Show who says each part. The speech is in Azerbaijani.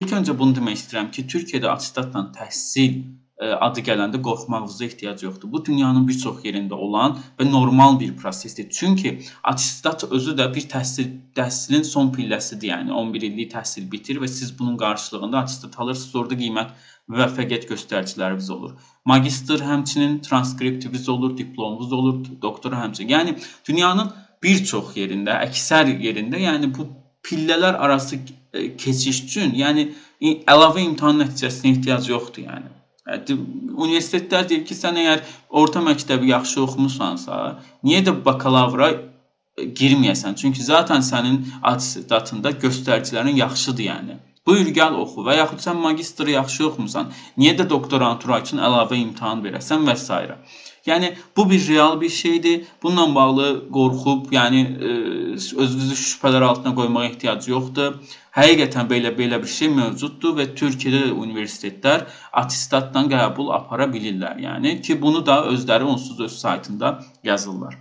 Speaker 1: İlk öncə bunu demək istəyirəm ki, Türkiyədə attestatla təhsil adı gələndə qorxmağınıza ehtiyac yoxdur. Bu dünyanın bir çox yerində olan və normal bir prosesdir. Çünki attestat özü də bir təhsilin son pilləsidir. Yəni 11 illik təhsil bitir və siz bunun qarşılığında attestat alırsınız. Orada qiymət, müvəffəqiyyət göstəriciləriniz olur. Magistr həmçinin transkriptiniz olur, diplomunuz olur, doktora həmçinin. Yəni dünyanın bir çox yerində, əksər yerində, yəni bu pillələr arası keçiş üçün, yəni əlavə imtahan nəticəsinə ehtiyac yoxdur, yəni. Universitetlər deyir ki, sən əgər orta məktəbi yaxşı oxumusansa, niyə də bakalavra girməyəsən? Çünki zaten sənin attestatında göstəricilərin yaxşıdır, yəni. Buyur gəl oxu və yaxud sən magistrı yaxşı oxumusan, niyə də doktorantura üçün əlavə imtahan verəsən və s. Yəni bu bir real bir şeydir. Bununla bağlı qorxub, yəni özünüzü şübhələr altına qoymağa ehtiyac yoxdur. Həqiqətən belə bir şey mövcuddur və Türkiyədə də universitetlər attestatla qəbul apara bilirlər. Yəni ki, bunu da özləri onsuz öz saytında yazırlar.